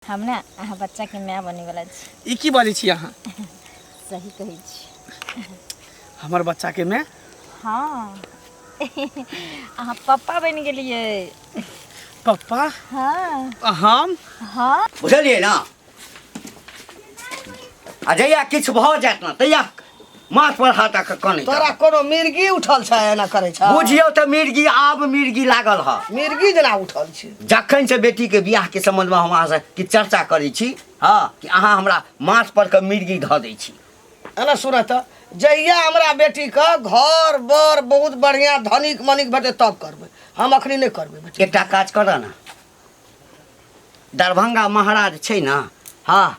हम ने अहाँ बच्चाके माय बनेवला छी। ई की बजै छी अहाँ? सही कहै छी। हमर बच्चाके माय? हँ, अहाँ पप्पा बनि गेलियै। पप्पा? हँ। हम? हँ। बुझलियै ने? आ जहिया किछु भऽ जायत ने तहिया माथ पर हाथ आ कऽ कनैत तोरा रहब। कोनो मिर्गी उठल छै एना करै छ? बुझियौ तऽ मिर्गी, आब मिर्गी लागल ह। मिर्गी जेना उठल छै। जखन से बेटीके बियाहके सम्बन्धमे हम अहाँसँ किछु चर्चा करै छी, हँ, कि अहाँ हमरा माथ पर के मिर्गी धऽ दै छी। एना सुनऽ तऽ, जहिया हमरा बेटीके घर बर बहुत बढ़िआँ धनिक मनिक भेटै तब करबै, हम अखनी नहि करबै बेटी। एकटा काज करऽ ने, दरभंगा महाराज छै ने, हँ,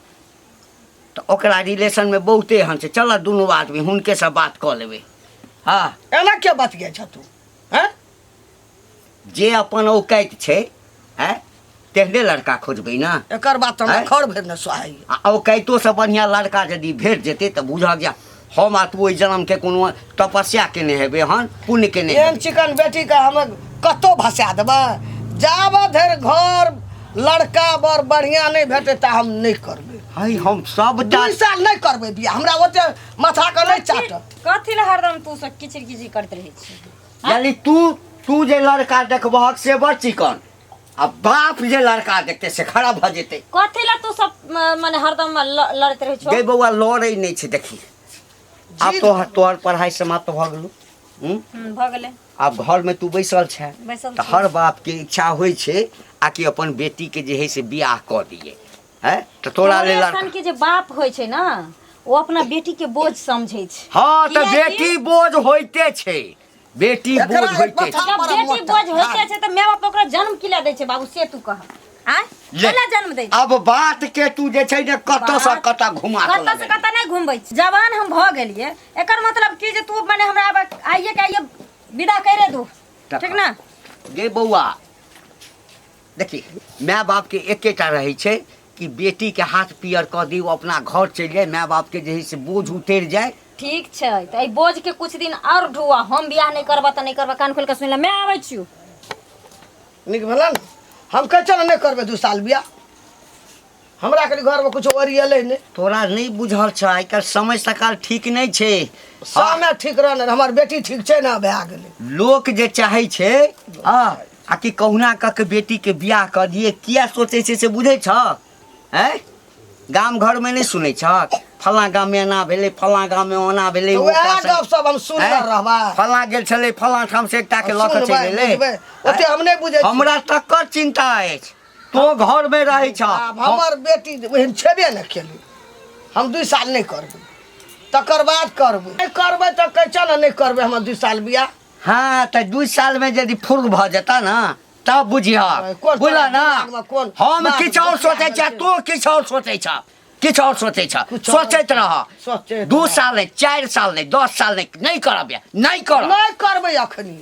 तऽ ओकरा रिलेशनमे बहुते एहन छै, चलऽ दुनू आदमी हुनकेसँ बात कऽ लेबै। हँ। एना किया बतियाइ छह तू? हैं? जे अपन औकाति छै, आँय, तेहने लड़का खोजबै ने। एकर बात तऽ हमरा आँय? खर भरि ने सोहाइए। आ औकातिओसँ बढ़िआँ लड़का यदि भेट जेतै तऽ बुझऽ जे हम आ तू ओहि जन्मके कोनो तपस्या केने हेबै हन, पुण्य केने एहन हेबै। चिकन बेटीके हम कतहु भसा देबै? जाबऽ धरि घर लड़का बर बढ़िआँ नहि भेटै ता हम नहि करबै। है, हम सबटा 2 साल नहि करबै बियाह, हमरा ओते माथाके नहि चाटत। कथी लए हरदम तू सब किचिर किचिर करैत रहै छी? यानी तू जे लड़का देखबहक से बड़ चिकन, आ बाप जे लड़का देखतै से खराब भऽ जेतै। कथी लए तू सब मने हरदम लड़ैत रहै छौ? गे बौआ, लड़ै नहि छै। देखी, आब तोहर पढ़ाइ समाप्त भऽ गेलौ, हूँ? भऽ गेलै। आब घरमे तू बैसल छै। बैसल तऽ छी। हर बापके इच्छा होइ छै आ कि अपन बेटीके जे हइ से बियाह कऽ दियै। है तऽ तोरा लेल तोरे लड़का सन के जे बाप होइ छै ने, ओ अपना बेटी के बोझ समझै छै। हँ, तऽ किएकि बेटी बोझ होइते छै, बेटी एकरा बोझ एक होइते छै। पत्थर जब पर बेटी मोटा बोझ होइते छै तऽ माय बाप ओकरा जन्म किला दै छै बाबू, से तू कह, आँय? ले। केना जन्म दै छै? अब बात के तू जे छै ने कतऽ से कतऽ घुमा के कतऽ से लगेलही। कतऽ नहि घुमबै छी। जवान हम भऽ गेलियै, एकर मतलब की जे तू मने हमरा आब आइए के आइए विदा करे दू, ठीक ने? गे बौआ, देखी, माय बापके एकेटा रहै छै कि बेटीके हाथ पियर कऽ दी, ओ अपना घर चलि जाय, माय बापके जे है से बोझ उतरि जाय। ठीक छै, तऽ एहि बोझ के कुछ दिन और ढुआ। हम बियाह नहि करबऽ तऽ नहि करबऽ, कान खोलि कऽ सुनि ले, मैं आबै छियौ। नीक भेलै ने? हम कहै छियै ने, नहि करबै 2 साल बियाह, हमरा कनि घरमे किछो ओरियलै नहि। तोरा नहि बुझल छ, आइ काल्हि समय सकाल ठीक नहि छै। समय ठीक रह ने, हमर बेटी ठीक छै ने, भए गेलै। लोक जे चाहै छै आ कि कहुना कऽ के बेटीके बियाह कऽ दिए, किया सोचै छै से बुझै छ? आँय, गाम घरमे नहि सुनै छह, फलाँ गाममे एना भेलै, फलाँ गाममे ओना भेलै? तऽ ओकरा उएह संग- गप सब हम सुनने आँय? रहबै। फलाँ गेल छलै फलाँ ठाम से एकटा के लऽ कऽ सुनबै, चलि एलै। बुझबै। ओते हम नहि बुझै छी। हमरा तकर चिन्ता अछि, तो घरमे रहै छह। आब हमर बेटी ओहन छेबे नहि केलै। हम 2 साल नहि करबै, तकर बाद करबै। नहि करबै तऽ कहै छह ने, नहि करबै हमर 2 साल बियाह। हँ, तऽ 2 सालमे यदि फुर्र भऽ जेता ने तब बुझिह। कोन बुझल तोरा ने? दिमागमे कोन हम बात किछु आओर बतिया सोचै गेल छियै, छै? तू किछु आओर सोचै छह, किछु आओर सोचै छह। किछु आओर सोचैत रह। सोचैत 2 रह। साल नहि, 4 साल नहि, 10 साल नहि, नहि करब बियाह, नहि करब। नहि करबै अखनी।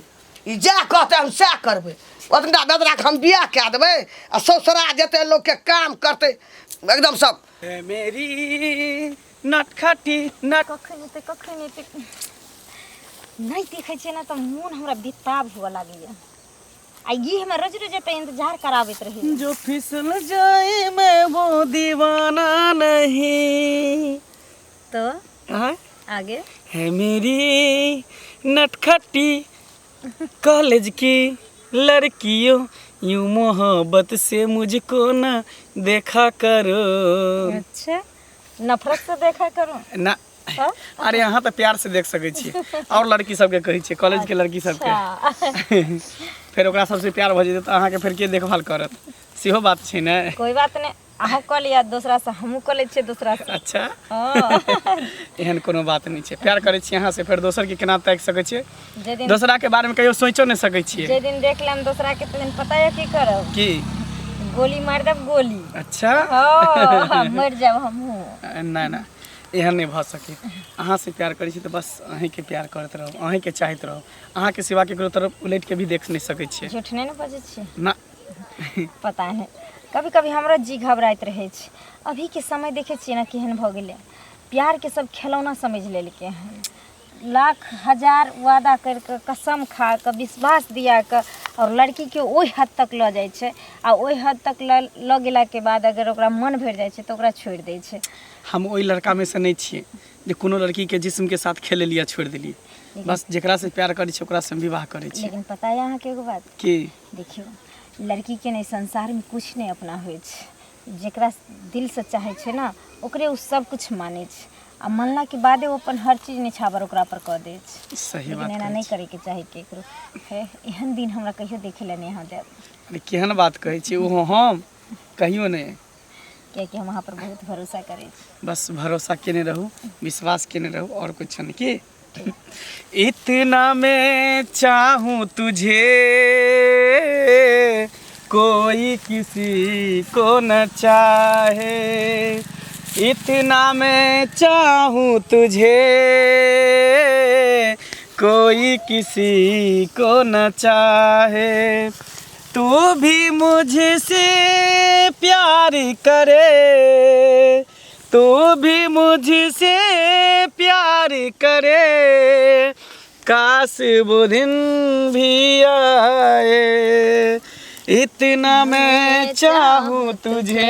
ई जएह कहतै हम सएह करबै। ओतबा बेदराके हम बियाह कए देबै आ ससुरा जेतै, लोकके काम करतै एकदम सब। मेरी नटखटी नट कखन एतै, कखन एतै? नहि देखै छियै ने तऽ मोन हमरा बेताब हुअ लागैया, आ ई हमरा रोज रोज एतऽ इंतजार कराबैत रहैया। जो फिसल जाए मैं वो दीवाना नहीं। तो हाँ? आगे। है मेरी नटखटी कॉलेज की लड़कियों, यूं मोहब्बत से मुझको ना देखा करो। अच्छा, नफरत से देखा करो? ना। हाँ? अरे, अहाँ तऽ प्यार से देख सकै छियै, और लड़की सबके कहै छियै, कॉलेज के लड़की सबके। फेर ओकरा सबसे प्यार भऽ जेतै तऽ अहाँके फेर के देखभाल करत? सेहो बात छै ने। कोई बात नहीं, अहूँ कऽ लिअ दोसरा से, हमहूँ कऽ लै छियै दोसरा से। अच्छा। हँ। एहन कोनो बात नहि छै। प्यार करै छी अहाँ से, फेर दोसर के केना ताकि सकै छियै? जे दिन दोसरा के बारे में कहियो सोचो नहि सकै छियै। जे दिन देख लेम दोसरा के, दिन पता यऽ की करब? की? गोली मारि देब, गोली। अच्छा। हँ, मरि जायब हमहूँ। नहि नहि, एहन नहि भऽ सकै। अहाँ से प्यार करै छी तऽ बस अहीँके प्यार करैत रहू, अहीँके चाहैत रहू, अहाँके सिवा केकरो तरफ उलटि के भी देख नहि सकै छियै। झूठ नहि ने बजै छियै? ना। पता नहि, कभी कभी हमरो जी घबराइत रहै छै। अभीके समय देखै छियै ने केहन भऽ गेलै, प्यारके सब खेलौना समझि लेलकै हन। लाख हजार वादा करि कऽ, कसम खा कऽ, विश्वास दिया कऽ आओर लड़कीके ओहि हद तक लऽ जाइ छै, आ ओहि हद तक लऽ लऽ गेलाके बाद अगर ओकरा मन भरि जाइ छै तऽ ओकरा छोड़ि दै छै। हम ओहि लड़कामे से नहि छियै जे कोनो लड़कीके जिस्मके साथ खेले लिअ छोड़ि देलियै। बस जेकरासँ प्यार करै छियै ओकरासँ हम विवाह करै छियै। लेकिन पता यऽ अहाँके एगो बात? की? देखियौ, लड़कीके ने संसारमे किछु नहि अपना होइ छै। जकरा दिलसँ चाहै छै ने ओकरे ओ सब किछु मानै छै, आ मानलाके बादे ओ अपन हर चीज निछावर ओकरा पर कऽ दै छै। सही लेकिन बात एना कहै नहि छी। करैके चाही केकरो। हे, एहन दिन हमरा कहियो देखै लए नहि अहाँ देब। अरे केहन बात कहै छी, ओहो हम कहियो नहि। कियाकि हम अहाँ पर बहुत भरोसा करै छी। बस भरोसा केने रहू, विश्वास केने रहू, आओर कुछ नहि। की इतना मैं चाहूँ तुझे, कोई किसी को न चाहे। इतना मैं चाहूँ तुझे, कोई किसी को न चाहे। तू भी मुझसे प्यार करे, तू भी मुझसे प्यार करे, काश वो दिन भी आए। इतना मैं चाहूँ तुझे,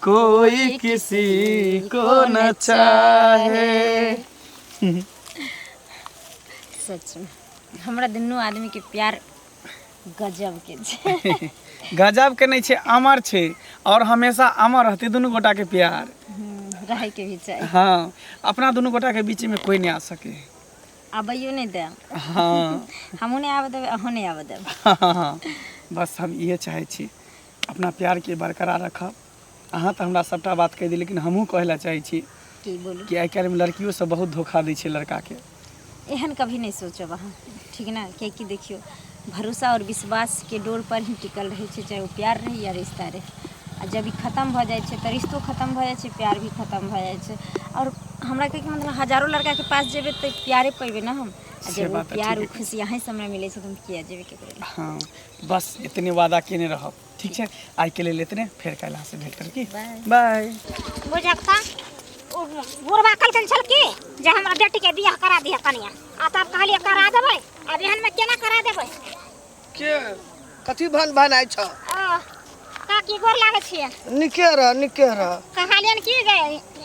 कोई किसी को न चाहे। सचमे हमरा दुनू आदमीके प्यार गजबके छै। गजब के नहि छै, अमर छै, आओर हमेशा अमर रहतै दुनू गोटाके प्यार। रहैके भी चाही। हँ, अपना दुनू गोटाके बीचमे कोइ नहि आ सके। आबैयो नहि देब। हमहूँ नहि आबऽ देबै, अहूँ नहि आबऽ देब। हँ, बस हम इहे चाहै छी, अपना प्यारके बरकरार रखब। अहाँ तऽ हमरा सभटा बात कहि दी, लेकिन हमहूँ कहै लए चाहै छी की? बोलू। कि आइ काल्हिमे लड़कियो सब बहुत धोखा दै छै लड़काके। एहन कभी नहि सोचब अहाँ, ठीक ने? कियाकि देखियौ, भरोसा आओर विश्वासके डोर पर ही टिकल रहै छै, चाहे ओ प्यार रहै या रिश्ता रहै। आ जब ई खतम भऽ जाइ छै तऽ रिश्तो खतम भऽ जाइ छै, प्यार भी खतम भऽ जाइ छै। आओर हमरा कहैके मतलब, हजारो लड़काके पास जेबै तऽ प्यारे पेबै ने हम। आ से जब ओ बात तऽ प्यार ओ ठीके। खुशी अहीँसँ हमरा मिलै छै तऽ हम किया जेबै केकरो लग? हँ, बस इतने वादा केने रहब, ठीक छै? आइके लेल इतने, फेर काल्हि अहाँसँ भेंट करब। की बाय। बाय। बुझक तऽ ओ बुढ़बा कहलखिन छल कि जे हमरा बेटीके बियाह करा दिह कनिया, आ तब कहलियै करा देबै। आब एहनमे केना करा देबै? के कथी भन भनाइ छ? ओ काकी, गोर लागै छियै। निके रह, निके रह। कहलियनि कि जे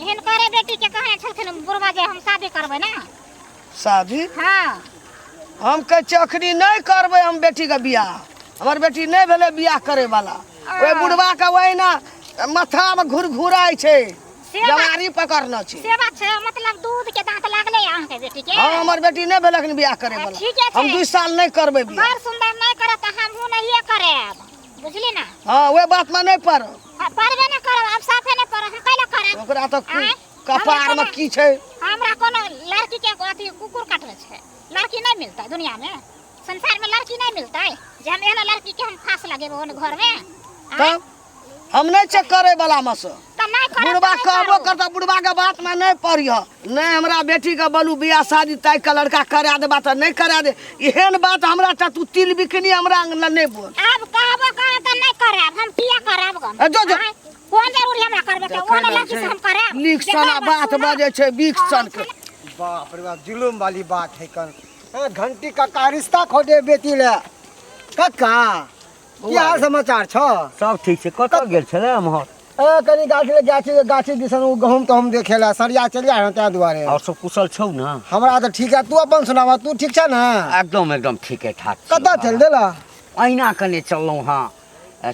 हिनकरे बेटीके कहने छलखिन बुढ़बा जे हम शादी करबै ने। शादी? हँ। हम कहै छियै अखनी नहि करबै हम बेटीके बियाह। हमर बेटी नहि भेलै बियाह करे वाला। ओहि बुढ़बा के ओहिना माथामे घुरघुराइ छै। से बात- जवारी पकड़ने छै। से बात छै, मतलब दूध के दांत लागलै अहाँके बेटी के? हँ, हमर बेटी नहि भेल अखन बियाह करे वाला। ठीके छै। हम 2 साल नहि करबै बियाह। बड़ सुन्दर, नहि करत तऽ हमहूँ नहिए करब, बुझली ने? हँ, ओहि बातमे नहि पड़ब। हाँ, पड़बे नहि करब, आब साफे नहि पड़ब, हम कैला करब? ओकरा तऽ आँय? कपारमे की छै? हमरा कोनो लड़की के अथी कुकुर काटने छै? लड़की नहीं मिलतै दुनिया में, संसार में लड़की नहीं मिलतै जे हम एहन लड़की के हम फांस लगेबै ओन घर में, आँय? तब हम नहि छै करे वाला मे से। तऽ नहि करब बुढ़बा तऽ नहि कहबो करू। करता, बुढ़बा के बात में नहीं पड़िह। नहीं हमरा बेटी के बोलू बियाह शादी ताकि के लड़का करा देबा तऽ नहीं करा दे। एहन बात हमरा तऽ तू तिल बिकनी हमरा अंगना नहीं बोल। आब कहबो करब तऽ नहि करब, हम किया करब गन? ए, जो, जो। आँय? कोन जरूरी हमरा करबे के? ओन लड़की से हम करब? नीक जेकर सना बात सुनब। बजै छै बीख सन के। बाप रे बाप, जुलुम वाली बात है कन। ए, घंटी काका रिश्ता खोजे बेटी ले। काका, की हाल समाचार छ? सब ठीक छै। कतऽ गेल छलै एम्हर? ए, कनी गाछी ले गाछी गाछी दिसन ओ गहूम तहूम देखे ला सरिया चलि आयल ताहि दुआरे। आओर सब कुशल छौ ने? हमरा तऽ ठीक है, तू अपन सुनावा, तू ठीक छ ने? एकदम एकदम ठीके ठाक छी। कतऽ चलि देला? अहिना कने चललहुँ हँ,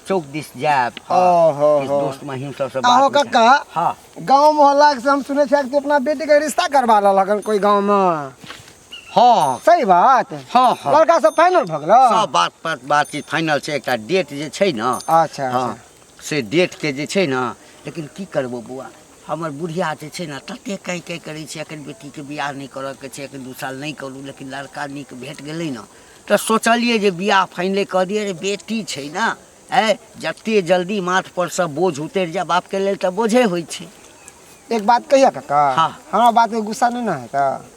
चौक दिस जायब। हँ, ओहो किछु हो। दोस्त महिम सबसँ आहो बात विचार- कक्का। हँ। गाँव मोहल्ला से हम सुनै छियै कि तू अपना बेटी के रिश्ता करवा लेलक कोई गाँव में। हँ। सही बात? हँ हँ। लड़का सब फाइनल भऽ गेलो? सब बात बात बातचीत फाइनल छै। एकटा डेट जे छै ने, अच्छा। हँ, से डेटके जे छै ने, लेकिन की करबो बौआ, हमर बुढ़िया जे छै ने तते कहीं कहीं करै छै, एखन बेटीके बियाह नहि करऽके छै, एखन 2 साल नहि करू। लेकिन लड़का नीक भेट गेलै ने तऽ सोचलियै जे बियाह फाइनले कऽ दियै। रे बेटी छै ने, ऐ जते जल्दी माथ परसँ बोझ उतरि जाय, बापके लेल तऽ बोझे होइ छै। एक बात कहिया काका? हाँ। हमरा बात में गुस्सा नहीं ना है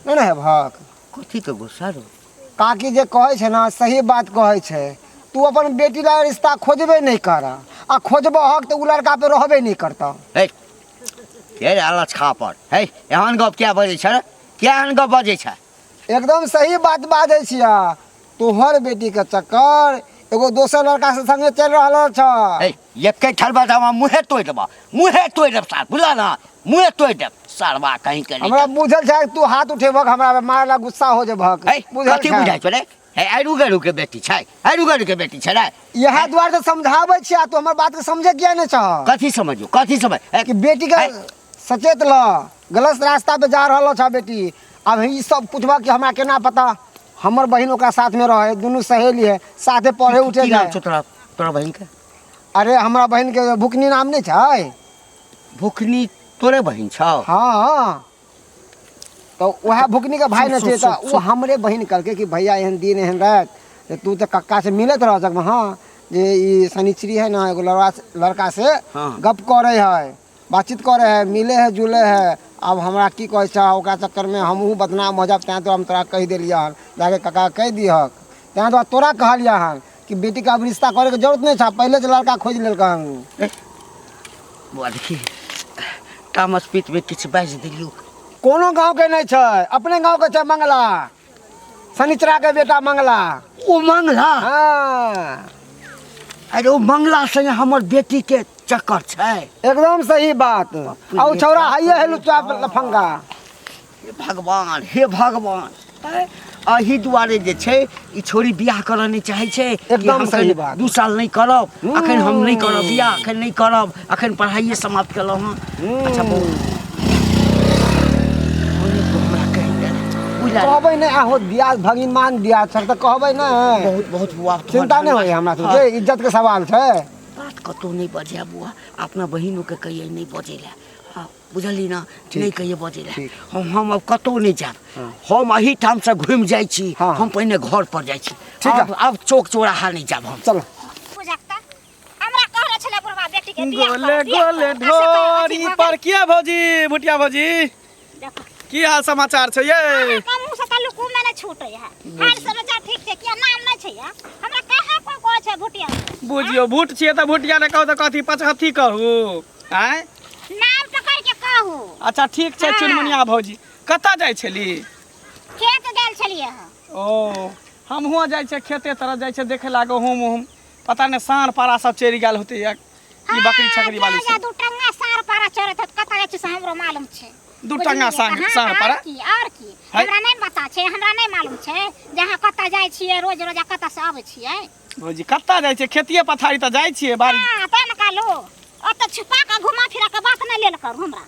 नहीं ना है भक? कथीके गुस्सा रो? काकी जे कहै छै ने सही बात कहै छै। तू अपन बेटी ला रिश्ता खोजबे नहीं कर, आ खोजबो हक तऽ उ लड़का पे रहबे नहीं करता। है, हे रे लचखा पर हे एहन गप किया बजै छै रे किया एहन गप बजै छै एकदम सही बात बाजै छियै तोहर बेटीके चक्कर एगो दोसर लड़का से संगे चलि रहल छ हे एके ठरबा तऽ हमरा मुँहे तोड़ि देबऽ मुँहे तोड़ि देब सार बुझल ने मुँहे तोड़ि देब सारबा कहीं के नहीं हमरा बुझल छै तू हाथ उठेबक हमरा पे मारे ला गुस्सा हो जेबक हे बुझल कथी छै बुझाइ छौ रे हे आरू गरू के बेटी छै आरू गरू के बेटी छै रे इएह दुआरे तऽ समझाबै छियै तू हमर बात के समझे किया नहि छह कथी समझू कथी समझ हे, कि बेटी के हे, सचेत ल गलत रास्ता पे जा रहल छ बेटी अब ई सब पूछबा कि हमरा केना पता हमर बहिन ओकरा साथ में रहे दुनू सहेली है साथे पढ़े उठे की नाम जाए छौ तोरा तोरा बहिन के अरे हमरा बहिन के भुकनी नाम नहीं छै भुखनी तोरे बहिन छौ हाँ तो वएह भुकनी के भाई सुन, ने छै सुन, तऽ सुन। ओ हमरे बहिन कहलकै कि भैया एहन दिन एहन राति जे तू तऽ कक्का से मिलैत रह सकमे हाँ जे ई शनिचरी है ना एगो लड़का लड़का से हाँ। गप करे है बातचीत करे है मिले है जुले है अब हमरा की कहै छै ओकरा चक्करमे हमहूँ बदनाम हो जाब तैँ तो हम तोरा कहि देलियै हन जाके कक्का कहि दिहक तैँ दुआरे तोरा कहलियै हन कि बेटीके अब रिश्ता करैके जरूरत नहि छै पहिले से लड़का खोजि लेलकै हन बौआ देखी तामस पीतमे किछु बाजि देलियौ कोनो गाँवके नहि छै अपने गाँवके छै मंगला शनिचराके बेटा मंगला ओ मंगला हाँ अरे ओ मंगला संगे हमर बेटीके चक्कर छै एकदम सही बात आ ओ छौड़ा हइये है लुच्चा लफंगा हे भगवान हे भगवान एहि दुआरे जे छै ई छोरी बियाह करऽ नहि चाहै छै कि एकदम हम सही एखन बात। 2 साल नहि करब अखन हम नहि करब बियाह अखन नहि करब अखन पढ़ाइए समाप्त केलहुँ हँ अच्छा बौआ हमरा कहि देने बुझला कहबै नहि आहो दिया भगिनमान दिया छै तऽ कहबै नहि बहुत बहुत बुआ तोहर चिंता नहि होइए हमरा हाँ, सबके इज्जत के सवाल छै बात कतहु नहि बजै बुआ अपना बहिनोके कहिए नहि बजै लए हँ बुझली ने नहि कहिए बजै लए ठीक। हम अब कतहु नहि जायब हम एहिठामसँ घुमि जाइ छी हाँ। हम पहिने घर पर जाइ छी ठीक है। आब चौक चौराहा नहि जायब हम चलो पूजा का हमरा कहले छले बुढ़वा बेटी के बियाह गोले कर, बियाह गोले कर। आ से तऽ अथी ढोरी भऽ पर किया भौजी भुटिया भौजी गेल। देखो की हाल समाचार छै ये अहाँके मुँह से तऽ लुकुमे नहि छूटै है हाल समाचार ठीक छै किया नाम नहि छै या हमरा कहाँ कोइ कहै छै भुटिया बुझियौ भूट छियै तऽ भुटिया नहि कहू तऽ कथी पचहत्थी कहू आँय नाम पकड़ के कहू अच्छा ठीक छै हाँ। चुनमुनिया भौजी कतऽ जाइ छली खेत गेल छलियै हँ ओ हमहूँ जाइ छियै खेते तरफ जाइ छियै देखे ला गहूम उहूम पता नहि साँढ़ पारा सब चरि गेल होतै या ई बकरी छकरी वाली जा सब दू टंगा सार पारा चढ़ैत होत कतऽ जाइ छै से हमरो मालूम छै दू टंगा बुझलियै? साँढ़ हाँ, साँढ़ तऽ पारा आओर की आओर की है? हमरा नहि पता छै हमरा नहि मालूम छै जे अहाँ कतऽ जाइ छियै रोज रोज आ कतऽ से अबै छियै भौजी कतऽ जाइ छियै खेतिए पथारी तऽ जाइ छियै बाड़ी हाँ तैं ने कहलहुँ ओतऽ छुपा कऽ घुमा फिरा कऽ बात नहि लेल करू हमरा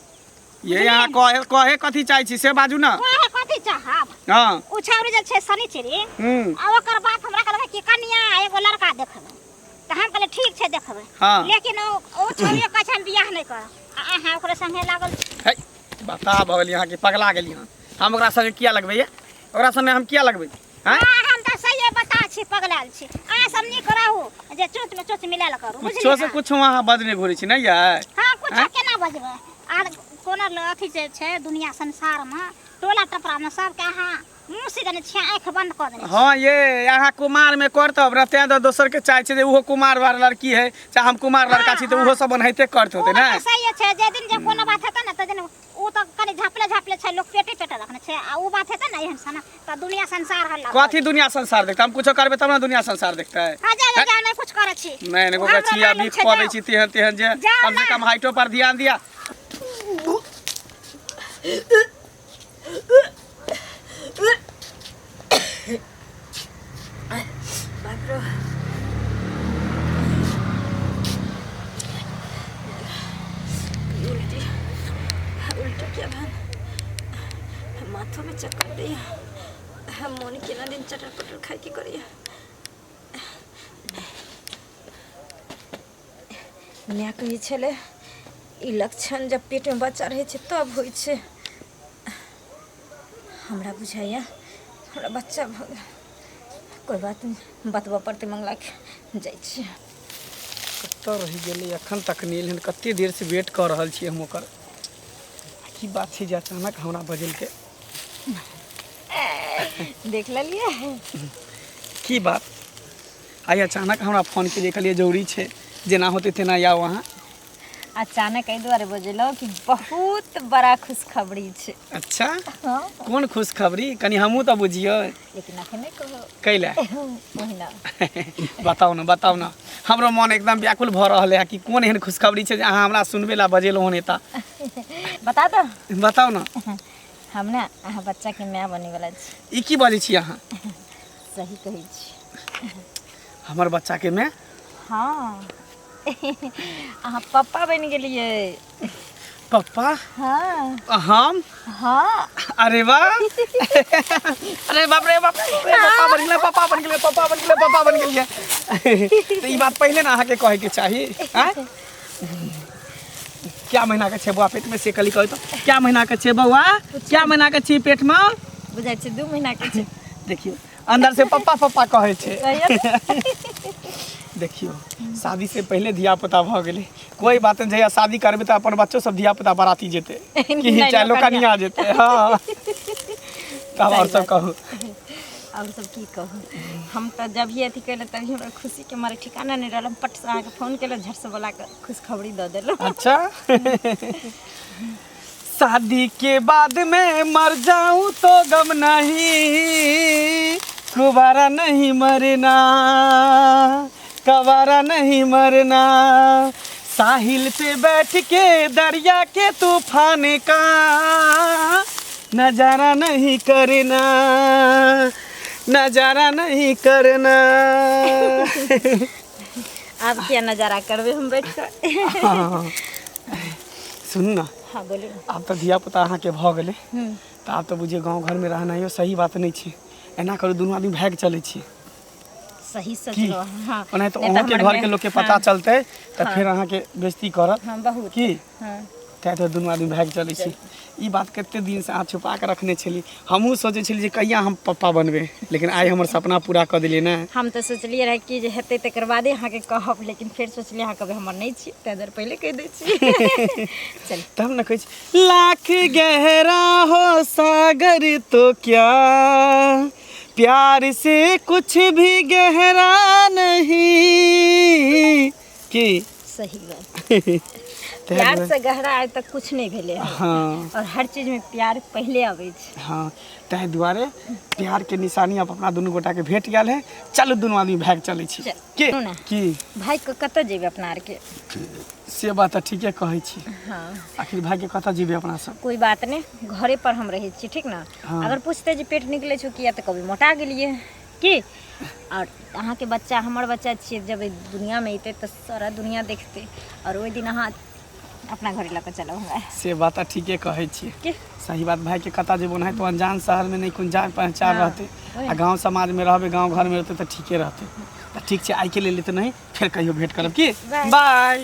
ये यहाँ कहे कहे कथी चाहै छी से बाजू ने कहे कथी चाहब हँ ओ छौरी जे छै शनिचरी हूँ आ ओकर बात हमरा कहलकै कि कनिया एगो लड़का देखबै तऽ हम कहलियै ठीक छै देखबै हाँ। लेकिन ओ ओ छौरी कहै छै हम बियाह नहि करब आ अहाँ ओकरे संगे लागल छी है बता भऽ गेली अहाँके पगला गेली अहाँ हम ओकरा संगे किया लगबै ये ओकरा संगे हम किया लगबै आँय आ हम तऽ सहिए बता छी पगलायल छी अहाँ सब नीक रहू जे चोच में चोच मिलायल करू कुछो बुझलियै से ने? कुछो अहाँ बजने घुरै छी नहि यै हाँ कुछो आँय? केना बजबै आर कोनो अथी जे छै दुनिया संसारमे टोला टपरामे सबके अहाँ मुँह से देने छियै आँखि बंद कऽ देने छियै। हाँ ये अहाँ कुमार में करतब ने तें तऽ दोसर के चाहे छै जे ओहो कुमार वाला लड़की है चाहे हम कुमार लड़का छी तऽ ओहो सब ओनाहिते करत होते ओ ने तऽ सही छै जे दिन जे कोनो बात हेतै ने तऽ दिन ओ तऽ कनि झापले झापले छै लोक पेटे पेटे रखने छै आ ओ बात हेतै ने एहन सन तऽ दुनिया संसार हल्ला कथी दुनिया संसार देखते हम कुछो करबै तब ने दुनिया संसार देखते हाँ जाओ जाओ नहीं कुछ करै छी नहीं नहीं हमरा गछिया मालूम बीख छै, कऽ दै जाओ। छी तेहन तेहन जे जाओ कम से ना। कम हाइटो पर ध्यान दिया बाप रे उल्टी उल्टी क्या भन माथों में चक्कर दैया मोन केना दिन चटर पटर खाय के करैया माय कहै छलै ई लक्षण जब पेटमे बच्चा रहै छै तब होइ छै हमरा बुझाइया हमरा बच्चा भऽ गेल कोइ बात नहि बतबऽ पड़तै मंगलाके जाइ छियै कतऽ रहि गेलै एखन तक नहि एलै हन कते देरसँ वेट कऽ रहल छियै हम ओकर की बात छै जे अचानक हमरा बजेलकै देख लेलियै की बात आइ अचानक हमरा फोन केलियै कहलियै जरूरी छै जेना होतै तेना आउ अहाँ अचानक एहि दुआरे बजेलहुँ कि बहुत बड़ा खुशखबरी छै। अच्छा। हाँ। कोन खुशखबरी, कनि हमहूँ तऽ बुझियै। लेकिन अखन नहि कहब। कैला? ओहिना। बताउ ने, बताउ ने, हमरो मन एकदम व्याकुल भऽ रहल है कि कोन एहन खुशखबरी छै जे अहाँ हमरा सुनबे ला बजेलहुँ हन एतऽ। बता दो। बताउ ने। हम ने अहाँ बच्चाके माय बनेवला छी। ई की बजै छी अहाँ? सही कहै छी। हमर बच्चाके माय? हाँ, अहाँ पप्पा बनि गेलियै। पप्पा? हाँ। हम? हाँ। अरे वाह, अरे बाप रे बाप रे, पप्पा बन गेलै, पप्पा बन गेलै, पप्पा बन गेलै, पप्पा बन गेलियै। तऽ ई बात पहिले ने अहाँके कहैके चाही। आँय, क्या महीना के छै बौआ पेटमे, से कली कहै तऽ? क्या महीना के छै बौआ, क्या महीना के छै पेटमे? बुझाइ छै 2 महीना के छै। देखियौ, अंदर से पप्पा पप्पा कहै छै। कहियौ ने। देखियौ, शादी से पहिले धिया पुता भऽ गेलै, कोइ बात नहि। जहिया शादी करबै तऽ अपन बच्चो सब धिया पुता बराती जेतै कि नहि, चाहे लोकनिया। लोकनिया जेतै। हँ, तब आओर सब कहू। आओर सब की कहू, हम तऽ जब ही अथी केलहुँ तभी हमरा खुशीके मारे ठिकाना नहि रहल। हम पटसँ अहाँके फोन केलहुँ, झटसँ बोला कऽ खुशखबरी दऽ देलहुँ। अच्छा, शादी के बाद में मर जाऊं तो गम नहीं, कुवारा नहीं मरना, कवारा नहीं मरना। साहिल पे बैठ के दरिया के तूफान का नजारा नहीं करना, नजारा नहीं करना। आब किया नजारा करबै हम बैठ कऽ? हाँ। सुनू ने। हाँ, बोलू ने। आब तऽ धिया पुता अहाँके भऽ गेलै, तऽ आब तऽ बुझियौ गाँव घरमे रहनाइयो सही बात नहि छै। एना करू, दुनू आदमी भागि चलै छी। सही की? सोचलहुँ हँ। ओनाहि तऽ नहि तऽ अहूँके हमर घरके लोकके पता चलतै तऽ फेर अहाँके बेइज्जती करत। हाँ, बहुत। की? हाँ। तैँ तऽ दुनू आदमी भागि चलै छी। ई बात कते दिनसँ अहाँ छुपा कऽ रखने छली। हमहूँ सोचै छली जे कहिया हम पप्पा बनबै, लेकिन आइ हमर सपना पूरा कऽ देलियै ने। हम तऽ सोचलियै रहए कि जे हेतै तकर बादे अहाँके कहब, लेकिन फेर सोचलियै अहाँ कहबै हमर नहि छी, ताहि दुआरे पहिले कहि दै छी। चल। तब ने कहै छी, लाख गहरा हो सागर तो क्या, प्यार से कुछ भी गहरा नहीं। की? सही बात। ताहि प्यार दुआरे- से गहरा आइ तक कुछ नहि भेलै हन। हाँ। और हर चीज में प्यार पहिले अबै छै। हाँ, ताहि दुआरे प्यारके निशानी आब अपना दुनू गोटाके भेट गेल है। चलू, दुनू आदमी भागि चलै छी। चल। के? सुनू ने। की? भागि कऽ कतऽ जेबै अपना आरके? से बात तऽ ठीके कहै छी। हाँ। आखिर भागिके कतऽ जेबै अपना सब? कोइ बात नहि, घरे पर हम रहै छी, ठीक ने? हाँ। अगर पूछतै जे पेट निकलै छौ किया, तऽ कहबै मोटा गेलियै की। आओर अहाँके बच्चा हमर बच्चा छियै, जब एहि दुनिआँमे अयतै तऽ सारा दुनिआ देखतै, आओर ओहि दिन अहाँ अपना घरे लऽ कऽ चलब हमरा। से बात तऽ ठीके कहै छियै। की? सही बात, भाइके कतऽ जेबै? ओनाहितो अनजान शहरमे नहि कोनो जान पहचान हाँ, रहतै ओहे। आ गाँव समाजमे रहबै, गाँव घरमे रहतै तऽ ठीके रहतै। तऽ ठीक छै, आइके लेल तऽ नहि, फेर कहियो भेंट करब। की? बाय। बाय।